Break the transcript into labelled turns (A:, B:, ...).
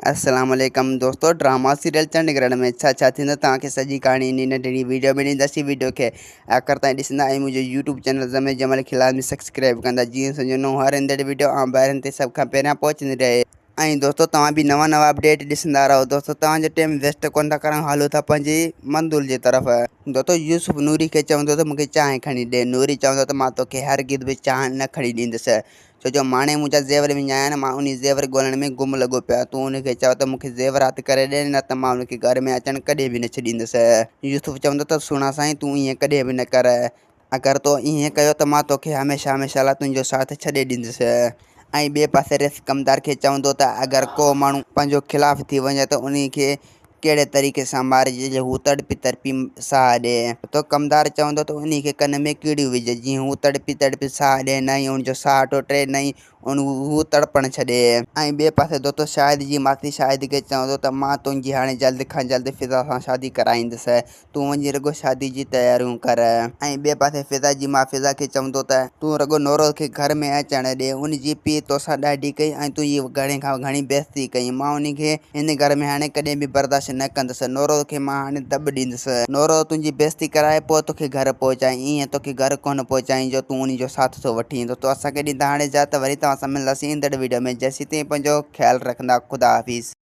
A: السلام عليڪم دوستو ڊراما سيريل چنڊ گرهڻ ۾ ڇا ڇا ٿيندو توهان کي سڄي ڪهاڻي انهي ننڍڙي ويڊيو ۾ ڏينداسين ويڊيو کي آخر تائين ڏسندا ۽ منهنجو يوٽيوب چينل زمي جمال کي لازمي سبسڪرائب ڪندا جيئن اسان جو نئون هر ايندڙ ويڊيو عام ڀائرن تي سڀ کان پهريان پهچندي رهي ۽ دوستو توهان به نوان نوان اپڊيٽ ڏسندا رهو دوستو توهان جو ٽيم ويسٽ ڪونه ٿا ڪريون هلو ٿا پنهنجي منزل جي طرف دوستو يوسف نوري کي چوندو ته مونکي چانهه کڻي ڏي نوري چوندو ته مان توکي هرگز به چانهه نه کڻي ڏيندس ڇو جو ماڻي منهنجا زيور وڃايا آهن، مان انهي زيور ڳولڻ ۾ گم لڳو پيو آهيان. تون ان کي چئو ته مون کي زيورات ڪري ڏي، نه ته مان ان کي گهر ۾ اچڻ ڪڏهن به نه ڇڏيندس. يوسف چوندو ته سهڻا سائين، تون ائين ڪڏهن به نه ڪر. اگر تو ائين ڪيو ته مان توکي هميشه هميشه لاء تنهنجو ساٿ ڇڏي ڏيندس. ۽ ٻئي پاسي ريس ڪمدار کي چوندو ته اگر ڪو ماڻهو پنهنجو خلاف ٿي وڃي ته انهي کي ڪهڙي طريقي سان مارجي جو هو تڙپي تڙپي ساهه ڏئي. ته ڪمدار چوندو ته انهي کي ڪن ۾ ڪيڙيون وجهه جيئن هو تڙپي تڙپي ساهه ڏئي نه ئي ان جو ساهه ٽوٽي نه ئي هو تڙپڻ ڇڏي. ۽ ٻئي پاسي دوتو شاهد جي ماسي شاهد کي چوندو ته مان تنهنجي هاڻي جلد کان جلد فضا سان شادي ڪرائيندس تون وڃي رڳو شادي جي تياريون ڪر. ۽ ٻئي پاسي فضا جي ماء فضا کي چوندو ته. تون رڳو نوروز کي گهر ۾ اچڻ ڏي. ان جي پيء توسان ڏاڍي ڪئي ۽ تنهنجي گهڻي کان گهڻي بيعزتي ڪئي. مان ان کي هن گهر ۾ هاڻي ڪڏهن به برداشت نه ڪندس. نوروز کي مان هاڻي دٻ ڏيندس. نوروز تنهنجي بيعزتي ڪرائي پوء توکي گهر پهچائي. ائين توکي گهر ڪونه پهچائين جو تون ان جو ساٿ ٿو وٺين. دوستو اسان کي ڏيندا هاڻي اجازت وري توهان سان ملنداسين ايندڙ وڊيو ۾ جيسين تائين پنهنجو خيال رکندا خدا حافظ.